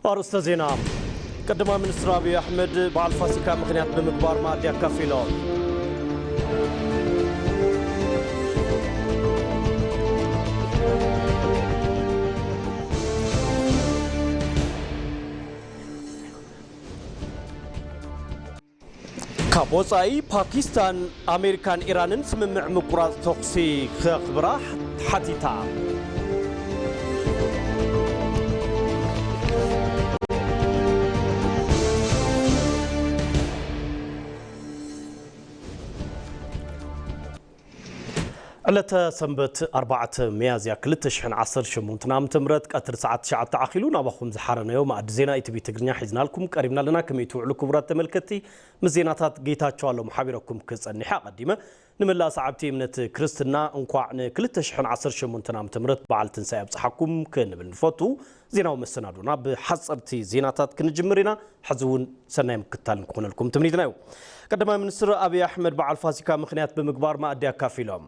ኣርእስተ ዜና። ቀዳማይ ሚኒስትር ኣብይ ኣሕመድ በዓል ፋሲካ ምኽንያት ብምግባር መኣዲ ኣካፊሎም። ካብ ወጻኢ፣ ፓኪስታን ኣሜሪካን ኢራንን ስምምዕ ምቁራጽ ተኹሲ ከኽብራ ሓቲታ። ዕለተ ሰንበት ኣርባዕተ ሚያዝያ ክልተ ሽሕን ዓሰርተ ሸሞንተን ዓመተ ምህረት ቀትሪ ሰዓት ትሽዓተ ዓኺሉ ናባኹም ዝሓረናዮ መኣዲ ዜና ኢቲቪ ትግርኛ ሒዝናልኩም ቀሪብና ኣለና። ከመይ ትውዕሉ ክቡራት ተመልከትቲ? ምስ ዜናታት ጌታቸው ኣለሙ ሓቢረኩም ክጸንሕ ኣቐዲመ ንመላእ ሰዓብቲ እምነት ክርስትና እንኳዕ ን ክልተ ሽሕን ዓሰርተ ሸሞንተን ዓመተ ምህረት በዓል ትንሳኤ ኣብጽሓኩም ክንብል ንፈቱ። ዜናዊ መሰናዶና ብሓጸርቲ ዜናታት ክንጅምር ኢና። ሕዚ እውን ሰናይ ምክትታል ንክኾነልኩም ትምኒትና እዩ። ቀዳማይ ሚኒስትር ኣብይ ኣሕመድ በዓል ፋሲካ ምኽንያት ብምግባር መኣዲ ኣካፊሎም።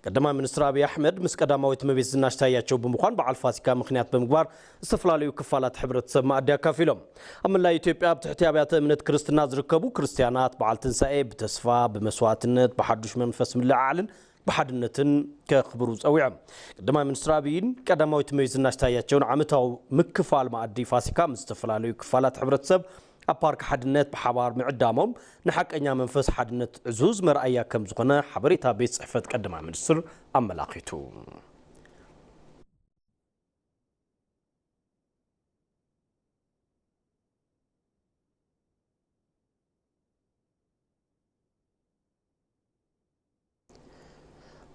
ቀዳማይ ሚኒስትር ኣብይ ኣሕመድ ምስ ቀዳማዊት እመቤት ዝናሽ ታያቸው ብምዃን በዓል ፋሲካ ምኽንያት ብምግባር ዝተፈላለዩ ክፋላት ሕብረተሰብ መኣዲ ኣካፊሎም። ኣብ መላእ ኢትዮጵያ ኣብ ትሕቲ ኣብያተ እምነት ክርስትና ዝርከቡ ክርስትያናት በዓል ትንሳኤ ብተስፋ፣ ብመስዋዕትነት፣ ብሓዱሽ መንፈስ ምልዕዓልን ብሓድነትን ከኽብሩ ጸዊዖም። ቀዳማይ ሚኒስትር ኣብይን ቀዳማዊት እመቤት ዝናሽ ታያቸውን ዓመታዊ ምክፋል መኣዲ ፋሲካ ምስ ዝተፈላለዩ ክፋላት ሕብረተሰብ ኣብ ፓርክ ሓድነት ብሓባር ምዕዳሞም ንሓቀኛ መንፈስ ሓድነት ዕዙዝ መርኣያ ከም ዝኾነ ሓበሬታ ቤት ጽሕፈት ቀዳማይ ሚኒስትር ኣመላኺቱ።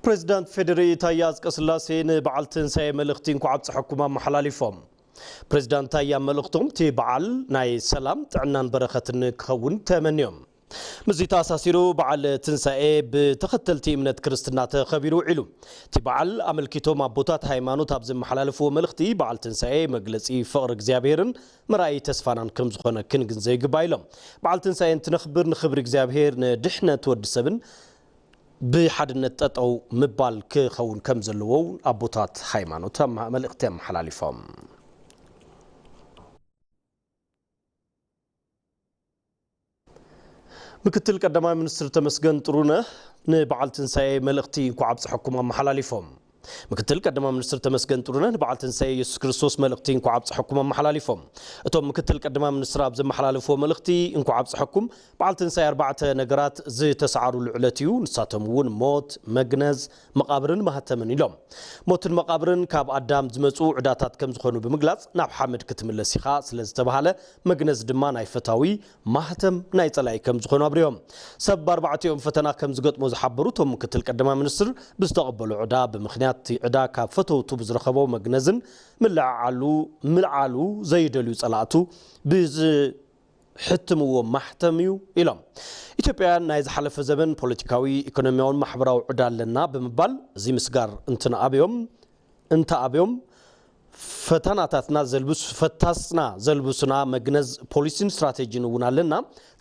ፕሬዚዳንት ፌዴሪ ታየ ኣጽቀስላሴ ንበዓል ትንሳኤ መልእኽቲ እንኳዕ ኣብፀሐኩም ኣመሓላሊፎም። ፕሬዚዳንት ታየ ኣብ መልእኽቶም እቲ በዓል ናይ ሰላም፣ ጥዕናን በረኸትን ክኸውን ተመንዮም። ምስዚ ተኣሳሲሩ በዓል ትንሳኤ ብተኸተልቲ እምነት ክርስትና ተኸቢሩ ውዒሉ። እቲ በዓል ኣመልኪቶም ኣቦታት ሃይማኖት ኣብ ዘመሓላለፍዎ መልእኽቲ በዓል ትንሳኤ መግለፂ ፍቕሪ እግዚኣብሔርን መርኣዪ ተስፋናን ከም ዝኾነ ክንግንዘብ ይግባእ ኢሎም። በዓል ትንሳኤ እንትነኽብር ንኽብሪ እግዚኣብሔር ንድሕነት ወዲ ሰብን ብሓድነት ጠጠው ምባል ክኸውን ከም ዘለዎ እውን ኣቦታት ሃይማኖት ኣማ-፣ መልእኽቲ ኣመሓላሊፎም። ምክትል ቀዳማይ ሚኒስትር ተመስገን ጥሩነህ ንበዓል ትንሳኤ መልእኽቲ እንኳዕ ኣብፀሐኩም ኣመሓላሊፎም። ምክትል ቀዳማይ ሚኒስትር ተመስገን ጥሩነህ ንበዓል ትንሳኤ ኢየሱስ ክርስቶስ መልእኽቲ እንኳዕ ኣብፀሐኩም ኣመሓላሊፎም። እቶም ምክትል ቀዳማይ ሚኒስትር ኣብ ዘመሓላለፍዎ መልእኽቲ እንኳዕ ኣብፀሐኩም በዓል ትንሳኤ ኣርባዕተ ነገራት ዝተሰዓሩሉ ዕለት እዩ። ንሳቶም እውን ሞት፣ መግነዝ፣ መቓብርን ማህተምን ኢሎም። ሞትን መቓብርን ካብ ኣዳም ዝመፁ ዕዳታት ከም ዝኾኑ ብምግላፅ ናብ ሓመድ ክትምለስ ኢኻ ስለ ዝተባሃለ መግነዝ ድማ ናይ ፈታዊ ማህተም ናይ ጸላኢ ከም ዝኾኑ ኣብሪሆም። ሰብ ብኣርባዕቲኦም ፈተና ከም ዝገጥሞ ዝሓበሩ እቶም ምክትል ቀዳማይ ሚኒስትር ብዝተቐበሎ ዕዳ ብምኽንያት እቲ ዕዳ ካብ ፈተውቱ ብዝረኸቦ መግነዝን ምልዕዓሉ ምልዓሉ ዘይደልዩ ጸላእቱ ብዝ ሕትምዎ ማሕተም እዩ ኢሎም። ኢትዮጵያውያን ናይ ዝሓለፈ ዘበን ፖለቲካዊ፣ ኢኮኖሚያውን ማሕበራዊ ዕዳ ኣለና ብምባል እዚ ምስጋር እንትንኣብዮም፣ እንተኣብዮም ፈተናታትና ዘልብሱ፣ ፈታስና ዘልብሱና መግነዝ ፖሊሲን ስትራቴጂን እውን ኣለና።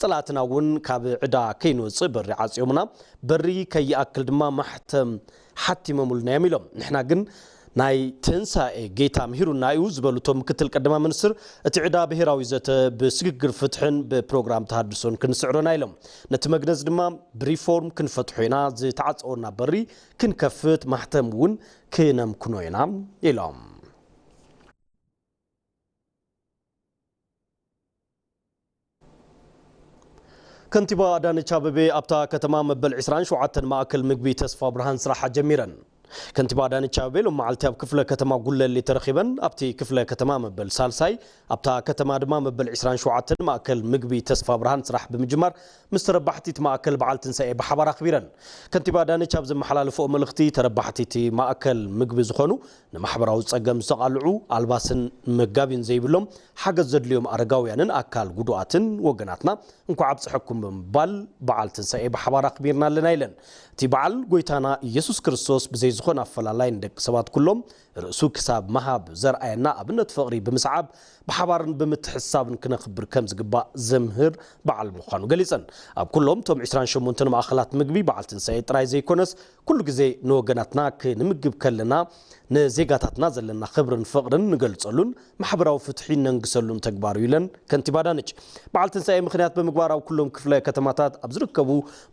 ጸላእትና እውን ካብ ዕዳ ከይንወጽእ በሪ ዓጽዮምና፣ በሪ ከይኣክል ድማ ማሕተም ሓቲሞምልና እዮም ኢሎም። ንሕና ግን ናይ ትንሳኤ ጌታ ምሂሩና እዩ ዝበሉ እቶም ምክትል ቀዳማይ ሚኒስትር፣ እቲ ዕዳ ብሄራዊ ዘተ ብስግግር ፍትሕን ብፕሮግራም ተሃድሶን ክንስዕሮና ኢሎም። ነቲ መግነዝ ድማ ብሪፎርም ክንፈትሖ ኢና፣ ዝተዓጸወና በሪ ክንከፍት ማሕተም እውን ክነምክኖ ኢና ኢሎም። ከንቲባ ኣዳነች ኣበቤ ኣብታ ከተማ መበል ዕስራን ሸውዓተን ማእከል ምግቢ ተስፋ ብርሃን ስራሕ ኣጀሚረን። ከንቲባ ኣዳነች ኣበቤ ሎም መዓልቲ ኣብ ክፍለ ከተማ ጉለሌ ተረኺበን ኣብቲ ክፍለ ከተማ መበል ሳልሳይ ኣብታ ከተማ ድማ መበል ዕስራን ሸውዓተን ማእከል ምግቢ ተስፋ ብርሃን ስራሕ ብምጅማር ምስ ተረባሕቲ እቲ ማእከል በዓል ትንሳኤ ብሓባር ኣኽቢረን። ከንቲባ ኣዳነች ኣብ ዘመሓላለፍኦ መልእኽቲ ተረባሕቲ እቲ ማእከል ምግቢ ዝኾኑ ንማሕበራዊ ጸገም ዝተቓልዑ ኣልባስን መጋቢን ዘይብሎም ሓገዝ ዘድልዮም ኣረጋውያንን ኣካል ጉዱኣትን ወገናትና እንኳዕ ኣብፀሐኩም ብምባል በዓል ትንሳኤ ብሓባር ኣኽቢርና ኣለና ኢለን። እቲ በዓል ጎይታና ኢየሱስ ክርስቶስ ብዘይ ዝኾነ ኣፈላላይ ንደቂ ሰባት ኩሎም ርእሱ ክሳብ ምሃብ ዘርኣየና ኣብነት ፍቕሪ ብምስዓብ ብሓባርን ብምትሕስሳብን ክነኽብር ከም ዝግባእ ዘምህር በዓል ምዃኑ ገሊጸን። ኣብ ኩሎም እቶም ዕስራን ሸሞንተን ማእኸላት ምግቢ በዓል ትንሳኤ ጥራይ ዘይኮነስ ኩሉ ግዜ ንወገናትና ክንምግብ ከለና ንዜጋታትና ዘለና ክብርን ፍቕርን ንገልጸሉን ማሕበራዊ ፍትሒ እነንግሰሉን ተግባር እዩ ኢለን ከንቲባ ኣዳነች። በዓል ትንሳኤ ምኽንያት ብምግባር ኣብ ኩሎም ክፍለ ከተማታት ኣብ ዝርከቡ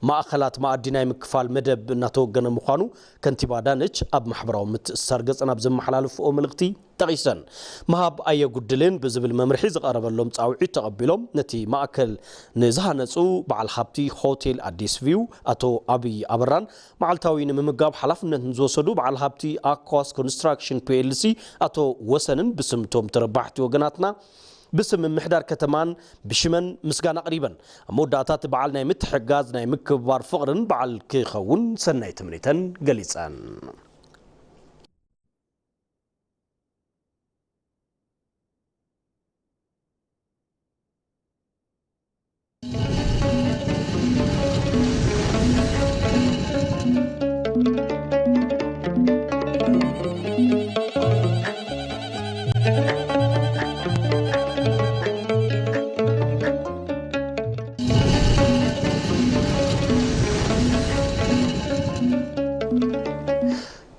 ማእኸላት መኣዲ ናይ ምክፋል መደብ እናተወገነ ምዃኑ ከንቲባ ኣዳነች ኣብ ማሕበራዊ ምትእስሳር ገጸን ኣብ ዘመሓላለፍኦ መልእኽቲ ጠቒሰን። ምሃብ ኣየጉድልን ብዝብል መምርሒ ዝቐረበሎም ጻውዒት ተቐቢሎም ነቲ ማእከል ንዝሃነጹ በዓል ሃብቲ ሆቴል ኣዲስ ቪው ኣቶ ኣብይ ኣበራን መዓልታዊ ንምምጋብ ሓላፍነት ንዝወሰዱ በዓል ሃብቲ ኣኳስ ኮንስትራክሽን ፒኤልሲ ኣቶ ወሰንን ብስም እቶም ተረባሕቲ ወገናትና ብስም ምምሕዳር ከተማን ብሽመን ምስጋና ኣቕሪበን። ኣብ መወዳእታ እቲ በዓል ናይ ምትሕጋዝ ናይ ምክብባር ፍቕርን በዓል ክኸውን ሰናይ ትምኒተን ገሊጸን።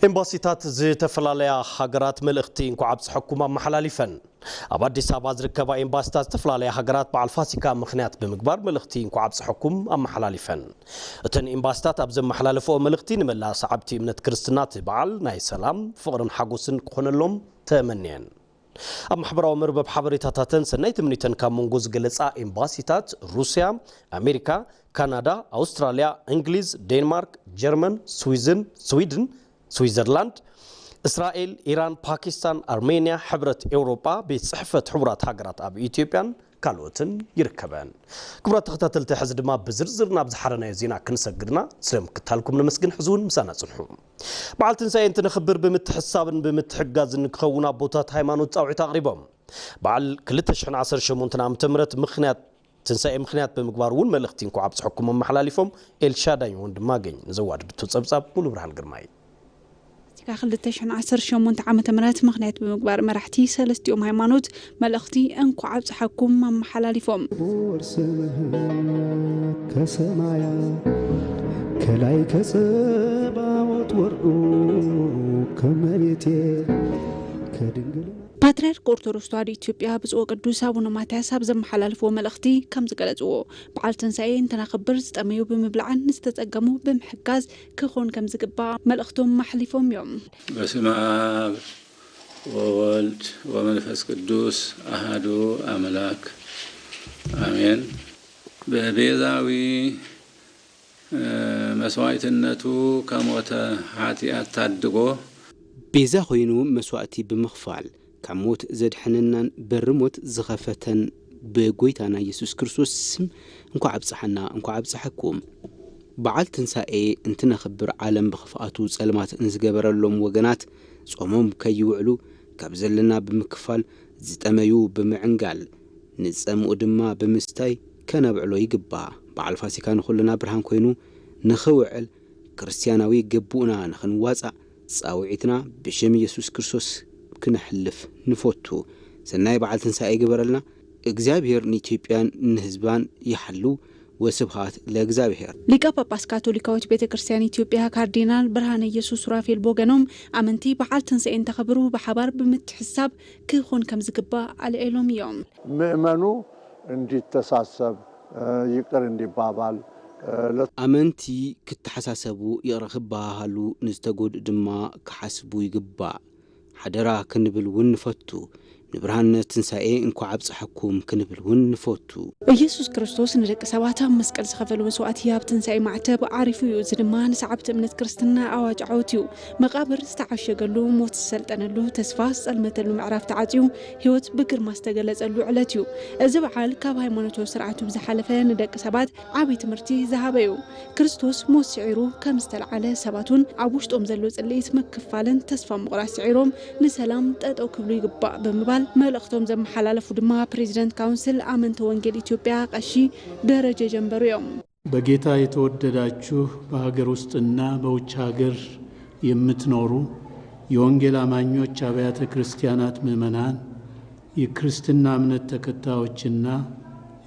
ኤምባሲታት ዝተፈላለያ ሃገራት መልእኽቲ እንኳዕ ኣብፀሐኩም ኣመሓላሊፈን። ኣብ ኣዲስ ኣበባ ዝርከባ ኤምባሲታት ዝተፈላለያ ሃገራት በዓል ፋሲካ ምኽንያት ብምግባር መልእኽቲ እንኳዕ ኣብፀሐኩም ኣመሓላሊፈን። እተን ኤምባሲታት ኣብ ዘመሓላለፈኦ መልእኽቲ ንመላእ ሰዓብቲ እምነት ክርስትና እቲ በዓል ናይ ሰላም፣ ፍቕርን ሓጎስን ክኾነሎም ተመንየን። ኣብ ማሕበራዊ መርበብ ሓበሬታታተን ሰናይ ትምኒተን ካብ መንጎ ዝገለጻ ኤምባሲታት ሩስያ፣ ኣሜሪካ፣ ካናዳ፣ ኣውስትራልያ፣ እንግሊዝ፣ ዴንማርክ፣ ጀርመን፣ ስዊዝን፣ ስዊድን፣ ስዊዘርላንድ፣ እስራኤል፣ ኢራን፣ ፓኪስታን፣ ኣርሜንያ፣ ሕብረት ኤውሮጳ፣ ቤት ጽሕፈት ሕቡራት ሃገራት ኣብ ኢትዮጵያን ካልኦትን ይርከበን። ክቡራት ተኸታተልቲ፣ ሕዚ ድማ ብዝርዝር ናብ ዝሓረናዮ ዜና ክንሰግድና ስለ ምክታልኩም ነመስግን። ሕዚ እውን ምሳና ጽንሑ። በዓል ትንሳኤ እንትነኽብር ብምትሕስሳብን ብምትሕጋዝን ክኸውን ኣቦታት ሃይማኖት ጻውዒት ኣቕሪቦም። በዓል ክልተ ሽሕን ዓሰርተ ሸሞንተን ዓመተ ምህረት ምኽንያት ትንሳኤ ምኽንያት ብምግባር እውን መልእኽቲ እንኳዕ ኣብፅሐኩም ኣመሓላሊፎም። ኤልሻዳይ ወንድማገኝ ንዘዋደደቶ ጸብጻብ ሙሉ ብርሃን ግርማይ። ፋሲካ ክልተ ሽሕን ዓሰርተ ሸሞንተ ዓመተ ምህረት ምኽንያት ብምግባር መራሕቲ ሰለስቲኦም ሃይማኖት መልእኽቲ እንኳዕ ኣብፅሐኩም ኣመሓላሊፎም። ክቡር ስምህ ከሰማያ ከላይ ከጸባዖት ወርዱ ከመቤቴ ከድንግል ፓትርያርክ ኦርቶዶክስ ተዋሕዶ ኢትዮጵያ ብፁዕ ወቅዱስ ኣቡነ ማትያስ ኣብ ዘመሓላለፍዎ መልእኽቲ ከም ዝገለጽዎ፣ በዓል ትንሳኤ እንትነኽብር ዝጠመዩ ብምብላዕን ንዝተጸገሙ ብምሕጋዝ ክኾን ከም ዝግባእ መልእኽቶም ኣሕሊፎም እዮም። በስመ ኣብ ወወልድ ወመንፈስ ቅዱስ ኣሃዱ ኣምላክ ኣሜን። በቤዛዊ መስዋዕትነቱ ከሞተ ሓጢኣት ታድጎ። ቤዛ ኮይኑ መስዋእቲ ብምኽፋል ካብ ሞት ዘድሐነናን በሪ ሞት ዝኸፈተን ብጎይታና ኢየሱስ ክርስቶስ ስም እንኳዕ ኣብጽሓና፣ እንኳዕ ኣብጽሐኩም። በዓል ትንሳኤ እንትነኽብር ዓለም ብኽፍኣቱ ጸልማት ንዝገበረሎም ወገናት ጾሞም ከይውዕሉ ካብ ዘለና ብምክፋል ዝጠመዩ ብምዕንጋል ንጸምኡ ድማ ብምስታይ ከነብዕሎ ይግባእ። በዓል ፋሲካ ንኹልና ብርሃን ኮይኑ ንኽውዕል ክርስትያናዊ ግቡእና ንኽንዋጻእ ጻውዒትና ብሽም ኢየሱስ ክርስቶስ ክነሕልፍ ንፈቱ። ሰናይ በዓል ትንሳኤ ይግበረልና። እግዚኣብሔር ንኢትዮጵያን ንህዝባን ይሓሉ። ወስብሃት ለእግዚኣብሔር። ሊቀ ጳጳስ ካቶሊካዊት ቤተ ክርስቲያን ኢትዮጵያ ካርዲናል ብርሃነ ኢየሱስ ሱራፌል ቦገኖም ኣመንቲ በዓል ትንሳኤ እንተኸብሩ ብሓባር ብምትሕሳብ ክኾን ከም ዝግባእ ኣልዒሎም እዮም። ምእመኑ እንዲተሳሰብ፣ ይቅር እንዲባባል፣ ለ- ኣመንቲ ክተሓሳሰቡ፣ ይቕረ ክበሃሃሉ፣ ንዝተጎድኡ ድማ ክሓስቡ ይግባእ። ሓደራ ክንብል እውን ንፈቱ። ንብርሃነ ትንሳኤ እንኳዕ ኣብጽሐኩም ክንብል እውን ንፈቱ። ኢየሱስ ክርስቶስ ንደቂ ሰባት ኣብ መስቀል ዝኸፈሎ መስዋእቲ ኣብ ትንሳኤ ማዕተብ ዓሪፉ እዩ። እዚ ድማ ንሰዓብቲ እምነት ክርስትና ኣዋጅ ዓወት እዩ። መቓብር ዝተዓሸገሉ፣ ሞት ዝሰልጠነሉ፣ ተስፋ ዝጸልመተሉ ምዕራፍ ተዓጽዩ፣ ህይወት ብግርማ ዝተገለጸሉ ዕለት እዩ። እዚ በዓል ካብ ሃይማኖታዊ ስርዓቱ ብዝሓለፈ ንደቂ ሰባት ዓቢ ትምህርቲ ዝሃበ እዩ። ክርስቶስ ሞት ስዒሩ ከም ዝተልዓለ፣ ሰባት እውን ኣብ ውሽጦም ዘሎ ጽልኢት ምክፋልን ተስፋ ምቑራጽ ስዒሮም ንሰላም ጠጠው ክብሉ ይግባእ ብምባል መልእኽቶም ዘመሓላለፉ ድማ ፕሬዚደንት ካውንስል ኣመንቲ ወንጌል ኢትዮጵያ ቀሺ ደረጀ ጀንበሩ እዮም። በጌታ የተወደዳችሁ በሀገር ውስጥና በውጭ ሀገር የምትኖሩ የወንጌል አማኞች አብያተ ክርስቲያናት ምዕመናን፣ የክርስትና እምነት ተከታዮችና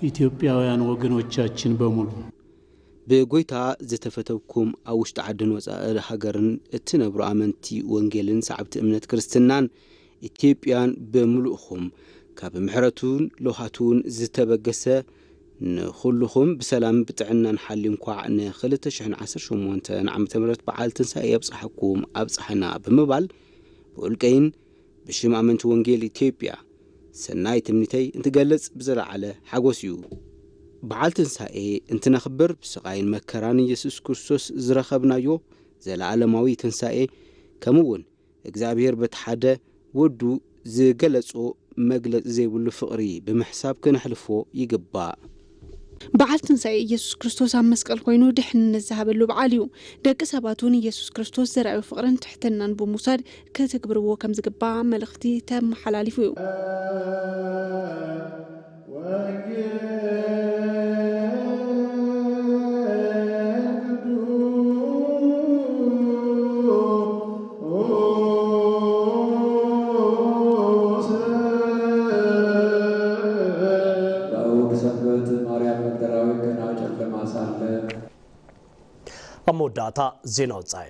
ኢትዮጵያውያን ወገኖቻችን በሙሉ። ብጎይታ ዝተፈተውኩም ኣብ ውሽጢ ዓድን ወጻኢ ሃገርን እትነብሩ ኣመንቲ ወንጌልን ሰዓብቲ እምነት ክርስትናን ኢትዮጵያን ብምሉእኹም ካብ ምሕረቱን ለውሃቱን ዝተበገሰ ንኹልኹም ብሰላም ብጥዕናን ሓልዩ እንኳዕ ን ክልተ ሽሕን ዓሰርተ ሸሞንተን ዓመተ ምህረት በዓል ትንሳኤ የብጽሓኩም ኣብጽሓና ብምባል ብውልቀይን ብሽም ኣመንቲ ወንጌል ኢትዮጵያ ሰናይ ትምኒተይ እንትገልጽ ብዝለዓለ ሓጎስ እዩ። በዓል ትንሳኤ እንትነኽብር ብስቓይን መከራን ኢየሱስ ክርስቶስ ዝረኸብናዮ ዘለዓለማዊ ትንሳኤ ከምኡ እውን እግዚኣብሔር በቲ ሓደ ወዱ ዝገለጾ መግለጺ ዘይብሉ ፍቕሪ ብምሕሳብ ክነሕልፎ ይግባእ። በዓል ትንሳኤ ኢየሱስ ክርስቶስ ኣብ መስቀል ኮይኑ ድሕንነት ዝሃበሉ በዓል እዩ። ደቂ ሰባት እውን ኢየሱስ ክርስቶስ ዘርኣዮ ፍቕርን ትሕትናን ብምውሳድ ክትግብርዎ ከም ዝግባእ መልእኽቲ ተመሓላሊፉ እዩ። በእሁድ ሰንበት ማርያም መግደላዊት ገና ጨለማ ሳለ። ኣብ መወዳእታ ዜና ወጻኢ።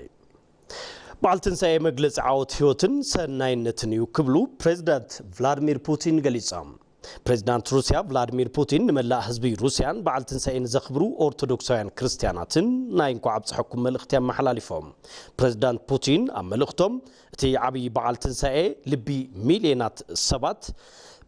በዓል ትንሳኤ መግለጺ ዓወት ህይወትን ሰናይነትን እዩ ክብሉ ፕሬዚዳንት ቭላድሚር ፑቲን ገሊጾም። ፕሬዚዳንት ሩስያ ቭላድሚር ፑቲን ንመላእ ህዝቢ ሩስያን በዓል ትንሳኤን ዘኽብሩ ኦርቶዶክሳውያን ክርስትያናትን ናይ እንኳዕ ኣብጽሐኩም መልእኽቲ ኣመሓላሊፎም። ፕሬዚዳንት ፑቲን ኣብ መልእኽቶም እቲ ዓብዪ በዓል ትንሳኤ ልቢ ሚልዮናት ሰባት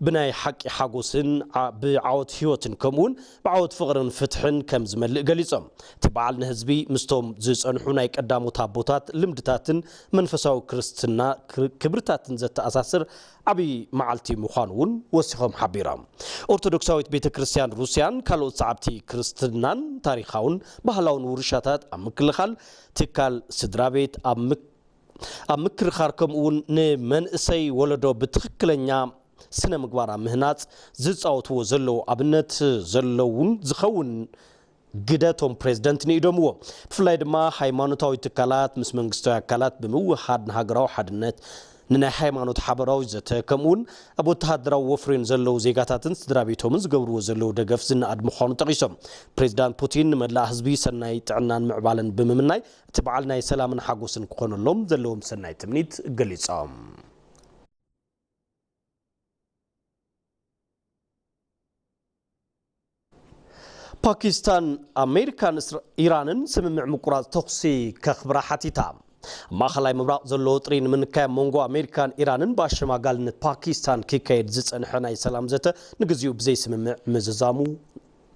ብናይ ሓቂ ሓጎስን ዓ- ብዓወት ህይወትን ከምኡውን ብዓወት ፍቕርን ፍትሕን ከም ዝመልእ ገሊጾም። እቲ በዓል ንህዝቢ ምስቶም ዝጸንሑ ናይ ቀዳሞት ኣቦታት ልምድታትን መንፈሳዊ ክርስትና ክር- ክብርታትን ዘተኣሳስር ዓብዪ መዓልቲ ምዃኑ እውን ወሲኾም ሓቢሮም። ኦርቶዶክሳዊት ቤተ ክርስቲያን ሩስያን ካልኦት ሰዓብቲ ክርስትናን ታሪኻውን ባህላውን ውርሻታት ኣብ ምክልኻል ትካል ስድራ ቤት ኣብ ምክ ኣብ ምክርኻር ከምኡ እውን ንመንእሰይ ወለዶ ብትኽክለኛ ስነ ምግባር ኣብ ምህናፅ ዝፃወትዎ ዘለዉ ኣብነት ዘለውን ዝኸውን ግደ እቶም ፕሬዝደንት ንኢዶምዎ። ብፍላይ ድማ ሃይማኖታዊ ትካላት ምስ መንግስታዊ ኣካላት ብምውህሃድ ንሃገራዊ ሓድነት ንናይ ሃይማኖት ሓበራዊ ዘተ ከምኡ እውን ኣብ ወተሃደራዊ ወፍሪ ንዘለዉ ዜጋታትን ስድራ ቤቶምን ዝገብርዎ ዘለዉ ደገፍ ዝነኣድ ምዃኑ ጠቒሶም። ፕሬዝዳንት ፑቲን ንመላእ ህዝቢ ሰናይ ጥዕናን ምዕባለን ብምምናይ እቲ በዓል ናይ ሰላምን ሓጎስን ክኾነሎም ዘለዎም ሰናይ ትምኒት ገሊጾም። ፓኪስታን ኣሜሪካን እስራ- ኢራንን ስምምዕ ምቁራፅ ተኹሲ ከኽብራ ሓቲታ። ኣብ ማእኸላይ ምብራቕ ዘሎ ወጥሪ ንምንካይ ኣብ መንጎ ኣሜሪካን ኢራንን ብኣሸማጋልነት ፓኪስታን ክካየድ ዝፀንሐ ናይ ሰላም ዘተ ንግዚኡ ብዘይስምምዕ ምዝዛሙ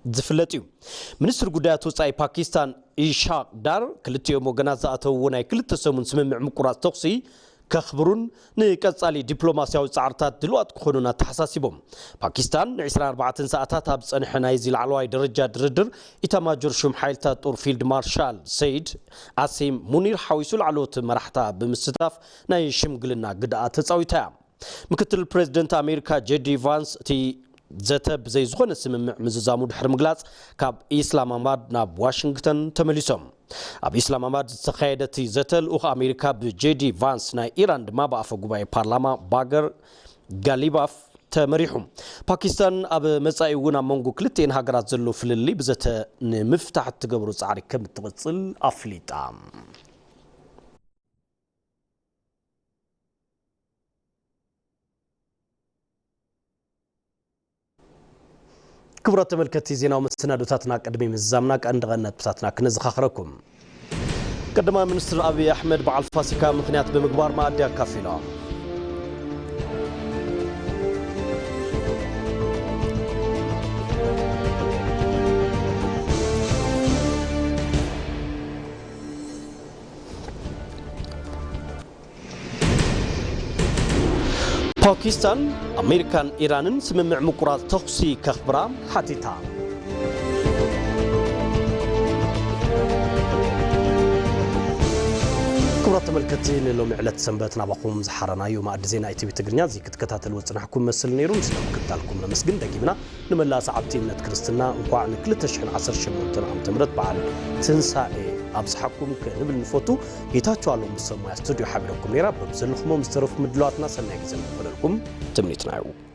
ዝፍለጥ እዩ። ሚኒስትር ጉዳያት ወፃኢ ፓኪስታን ኢሻቅ ዳር ክልቲኦም ወገናት ዝኣተውዎ ናይ ክልተ ሰሙን ስምምዕ ምቁራፅ ተኹሲ ከኽብሩን ንቀፃሊ ዲፕሎማሲያዊ ፃዕርታት ድልዋት ክኾኑን ኣተሓሳሲቦም። ፓኪስታን ን ዕስራን ኣርባዕተን ሰዓታት ኣብ ዝፀንሐ ናይዚ ላዕለዋይ ደረጃ ድርድር ኢታማጆር ሹም ሓይልታት ጦር ፊልድ ማርሻል ሰይድ ኣሲም ሙኒር ሓዊሱ ላዕለዎት መራሕታ ብምስታፍ ናይ ሽምግልና ግድኣ ተፃዊታ እያ። ምክትል ፕሬዚደንት ኣሜሪካ ጄዲ ቫንስ እቲ ዘተ ብዘይ ዝኾነ ስምምዕ ምዝዛሙ ድሕሪ ምግላፅ ካብ ኢስላማባድ ናብ ዋሽንግተን ተመሊሶም። ኣብ ኢስላማባድ ዝተኻየደ እቲ ዘተ ልኡኽ ኣሜሪካ ብጄዲ ቫንስ ናይ ኢራን ድማ ብኣፈ ጉባኤ ፓርላማ ባገር ጋሊባፍ ተመሪሑ። ፓኪስታን ኣብ መጻኢ እውን ኣብ መንጎ ክልቲኤን ሃገራት ዘሎ ፍልልይ ብዘተ ንምፍታሕ እትገብሮ ጻዕሪ ከም እትቕጽል ኣፍሊጣ። ክቡራት ተመልከትቲ ዜናዊ መሰናዶታትና ቅድሚ ምዝዛምና ቀንዲ ቀንዲ ነጥብታትና ክነዘኻኽረኩም። ቀዳማይ ሚኒስትር ኣብይ ኣሕመድ በዓል ፋሲካ ምኽንያት ብምግባር መኣዲ ኣካፊሎም። ፓኪስታን፣ ኣሜሪካን ኢራንን ስምምዕ ምቁራጽ ተኹሲ ከኽብራ ሓቲታ። ክቡራት ተመልከትቲ፣ ንሎሚ ዕለት ሰንበት ናባኹም ዝሓረናዮ ማእዲ ዜና ኢቲቪ ትግርኛ እዚ ክትከታተልዎ ዝጽናሕኩም መስል ነይሩ። ስለ ምክትታልኩም ነመስግን። ደጊምና ንመላእ ሰዓብቲ እምነት ክርስትና እንኳዕ ን2018 ዓመተ ምህረት በዓል ትንሳኤ ኣብጽሓኩም ክንብል ንፈቱ። ጌታቸው ኣለሙ ምስ ሰብ ሞያ ስቱድዮ ሓቢረኩም ነይራ። በብዘለኹሞ ምስ ተረፉ ምድላዋትና ሰናይ ግዜ ንኽኾነልኩም ትምኒትና እዩ።